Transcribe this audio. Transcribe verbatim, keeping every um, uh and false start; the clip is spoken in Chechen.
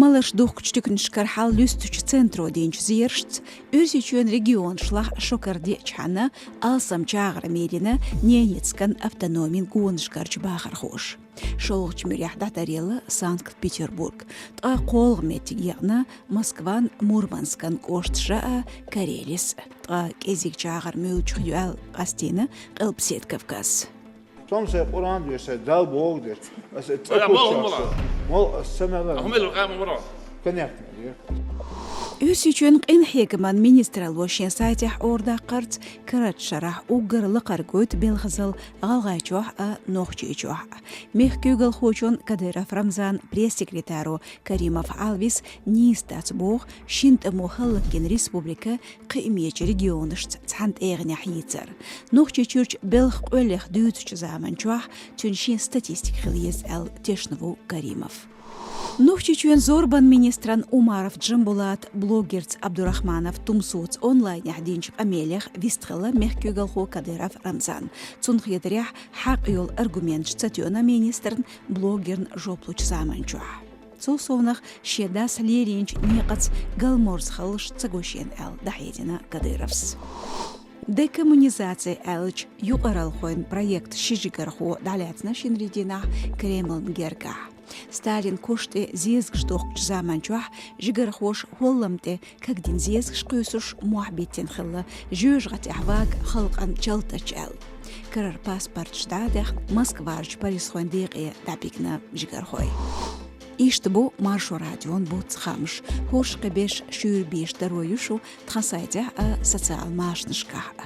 Маларш духкучу туьканашкара хьал луьстучу центро динчу зерашца, Оьрсийчоьнан регионашлахь шо кара деъчхьана, алсам чагӀар мелийна Ненецкан автономин гонашкарчу бахархоша. ШолгӀачу муьрехь дӀатаръелла Санкт-Петербург, ткъа кхоалгӀа меттиг екъна Москван, Мурманскан кӀошташа а, Карелис а. Ткъа кӀезиг чагӀар муьлчух ю аьлла къастийна Къилбаседа Кавказ. Со сайн Къуръан деш, сайн Далла боху деш. Аса цӀа кхуьссуш. Мол аса ца мелла. Конечно. Оьрсийчоьнан къинхьегаман министралло шен сайтехь арадаккхарца, карарчу шарахь уггар лакхара гойту белхазалла ГӀалгӀайчохь а, Нохчийчохь а. Мехкан куьйгалхочун Кадыров Рамзанан пресс-секретаро Каримов Ӏалвис нийса дац боху шина тӀамо хӀаллакйина республика кхиамечу регионашца цхьана тӀегӀанехь йийцар. Нохчийчуьрчу белхан къоьллех дуьйцучу заманчохь цуьнан шен статистика хила еза аьлла тешна ву Каримов. Нохчийчоьнан зорбанан министран Умаров Джамбулата блогерца Абдурахманов Тумсуца онлайнехь динчу къамелех вистхилла мехкан куьйгалхо Кадыров Рамзан. Цунна хетарехь, хьакъ йолу аргументаш ца тоьна министрна блогерна жоп лучу заманчохь. Цул совнаха, шен дас лелийначу некъаца галморза хилалаш ца го шена аьлла дӀахьедина Кадыровс. Декоммунизация аьллачу юкъаралхойн проектан ши жигархо дӀалаьцна шинарин дийнахь Кремлан гергахь. Сталинан кошан тӀе зезагаш дохкучу заманчохь жигархоша хӀоллам тӀе кагдина зезагаш кхуьйсуш мохь биттина хилла, жоьжахатехь вага халкъан чалтача аьлла. Карара паспорташ дӀа а даьхна, Москварчу полисхойн декъе дӀабигна жигархой. Иштта бу Маршо радион буц, хамаш. ХӀорш кхин беш шуьйра бийш даро ю шу тхан сайтехь а, социал машанашкахь а.